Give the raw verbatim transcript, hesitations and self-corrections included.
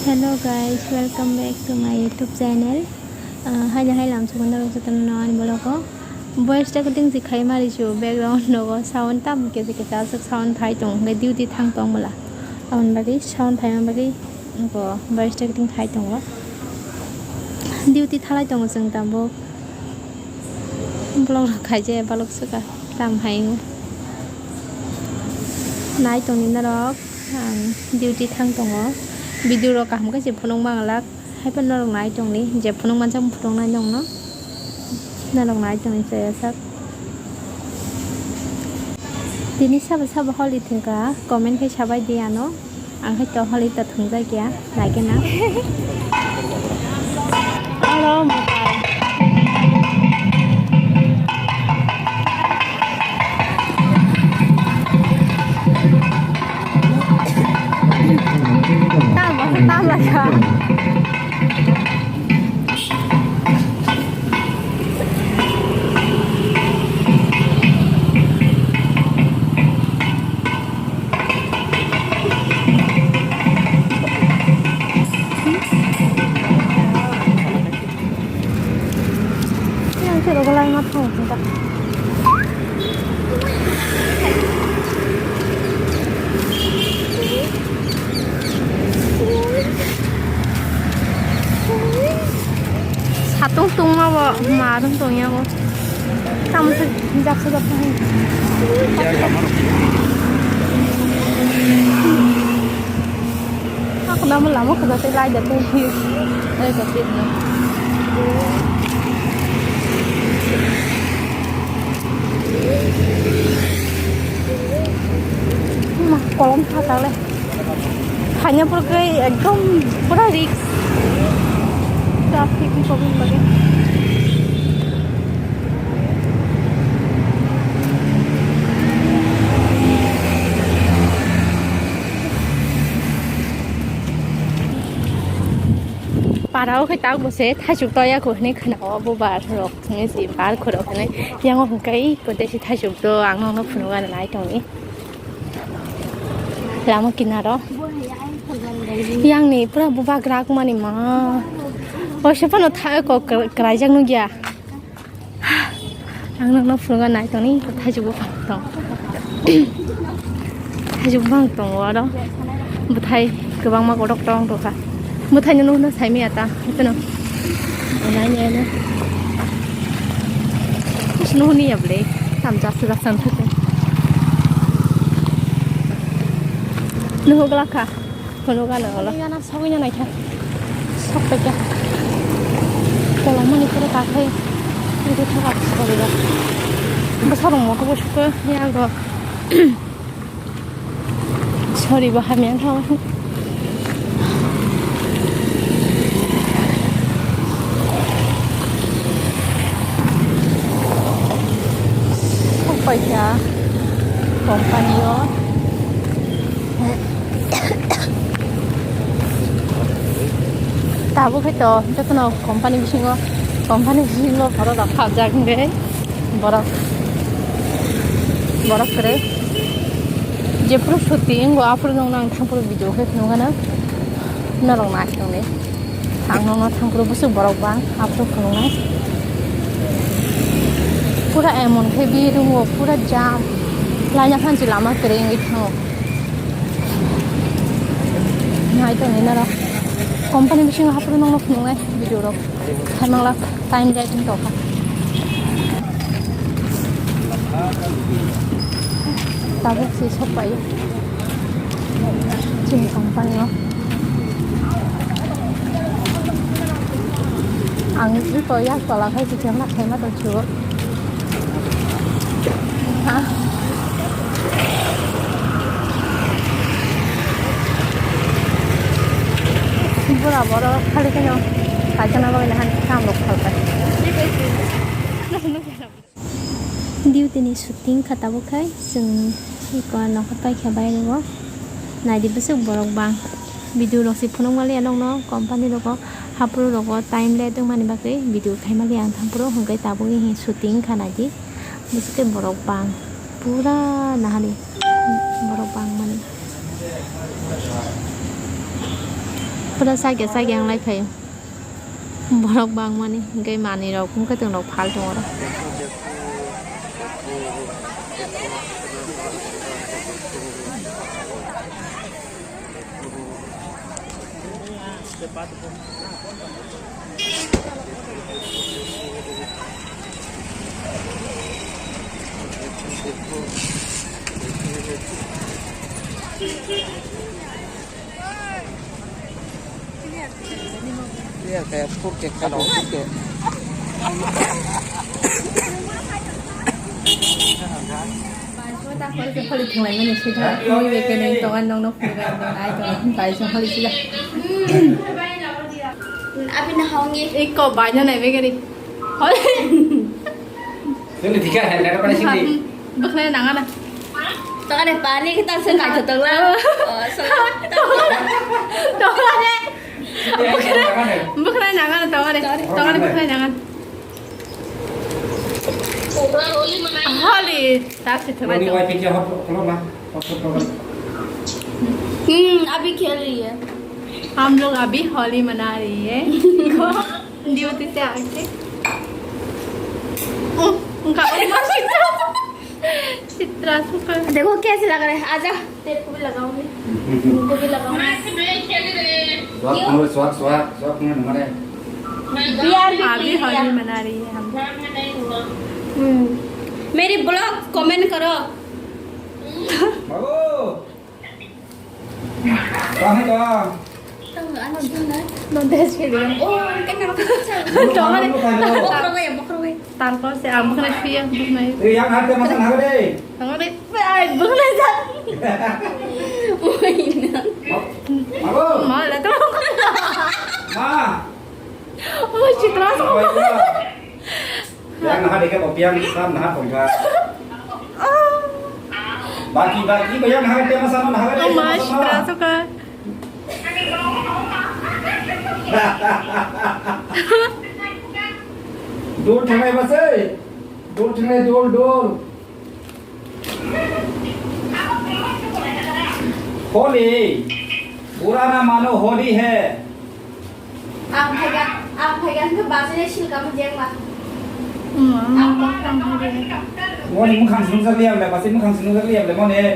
Hello guys, welcome back to my YouTube channel. Ah, haino hai lam sukunda rok jotono ani vlog o. Voice recording si khai mari su background nogo sound tam kisa kisa aswk sound phai tongo, hwnkhe duty thang tong bwla. Aboni bagwi sound phaima bagwi bo voice recording khai tongo. Duty thalai tongo chwng tabuk. Vlog rok khaijaya balok swkang tam hai wng. Nai tongni norok, ang duty thang tongo. Video rok kaham khe se phunuk manglak. Haiphano norok nai tongni, je phunuk manjak phunuknai nongno. Norok nai tongni chaya sak. Tini sabo sabo holi thwngkha, comment khe sabai di ano. Ang khe to holi to thwngjak ya, naikhe na. Aro mwtai. Tamo khe tamo kha. Yang sero golai ma thang thang. Satung tungma bo, ma rung tungya bo. Tamo se japsa japsa hai. Ako lama lama ko jate lai jate. Lai jate. Ma kolom pha tale. Khaina pore ekdom pura risk. Traffic ni problem lage. Parao khe tak bo se thaisuk toya kho hinwi khwnao bubar rok hinwi si bar khoro hinwi yango hwnkhe ko desi thaisuk do ang nokno phunukgana nai tongni lama kinaro yangni pura bubak rak mani ma oise phano tha ko kwlaijak nukya. Ang nokno phunukgana nai tongni, thaisuk buphang tong. Thaisuk buphang tongo oro. Bwthai kwbangma kotok tong tongkha. Bwthaino nuhno saimaya ta, hwnkhe no. Nai nai no. Nuhuni ya bwle. Tam jak jak san thakhe. Nuhuk lakha. Phunukgana olo. Yana sogwi na naikha. Sok paikha. Kolomani pura kakhai. Idu thaka soriba. Bwsarok moto bo sukha yago. Soriba hamya thang. Sok paikha company o. Tabuk hai to jotono company bisingo, company bisingo borok rok khapjak hwnkhe borok, borok kwrwi jephuru suti wngo aphuru nokno ang thangphuru video khe phunukgana norok nai tongdi. Ang nokno thangphuru bwswk borok bang aphuru phunuknai. Pura emon khe bir wngo, pura jam. Laina phansi lama kwrwi wngwi thango. Nai tongni norok. Company bisingo haphuru nokno phunuknai video rok. Khaimangla time jai tong tokha. Tabuk se sok pai. Chini company o. Ang iko yak tola khai si kemla khaima tong chuo. Ha. Bura boro khali keno kaijana bagwi nahani kam rok khalkai. Duty ni shooting kha tabuk khai chwng iko nokha paikha bairego. Naidi bwswk borok bang. Video rok se phunuk maliya nokno company rogo haphuru rogo time late wngmani bagwi video khai maliya ang thangphuru hwnkhe tabuk hi shooting kha naidi. Bwswk khe borok bang pura nahani borok bang mani. Pura sakya sakya wnglai phai. Borok bangmani hwnkhe manwirok wngkhe chwng rok phal tongo oro. Iya, kayak purke, kalau purke. Holi weekend tongan nong nong purga nong ai tongan bai so holi sila. Abi na hawngi. Iko bai na nai begari. Holi. Sini tiga hari, ada pada sini. Bukna nangana. Tokane pani kita se kai to tokla. Oh, so. Tokane. Bukna nangana tokane. Tokane bukna nangana. Holi, tak se tokane. Hmm, अभी खेल रही है। हम लोग अभी होली मना रही है। Duty se aise. Oh, उनका और मस्त चित्रा सुपर। देखो कैसे लग रहा है, आजा। तेरे को भी लगाऊंगी। तुमको भी लगाऊंगी। Swak, swak, swak, swak, mana? अभी होली मना रही है हम। हम्म। मेरी ब्लॉग कमेंट करो। Babu. Kahai ka? Tahu ano dulu na. Nontes ke dia. Oh, kan nama kita. Tongare. Bokroi, bokroi. Tarko se am kena pia, buknai. Eh, yang harta masa naga deh. Tongare. Ai, buknai sa. Mago. Mala to. Ma. Oh, chitra. Apa itu? Yang naha deke bo piang sam naha tongkha. Baki baki bo yang naha tema sama naha deke. Oh, mas, terasa ka. Dol thangai basai. Dol thangai dol dol. Holi. Purana mano holi hai. Ang phaiga, ang phaiga hwnkhe bachai silkamo jengma. Moni mukhang sinukjak liya bole, bachai mukhang sinukjak liya bole, moni.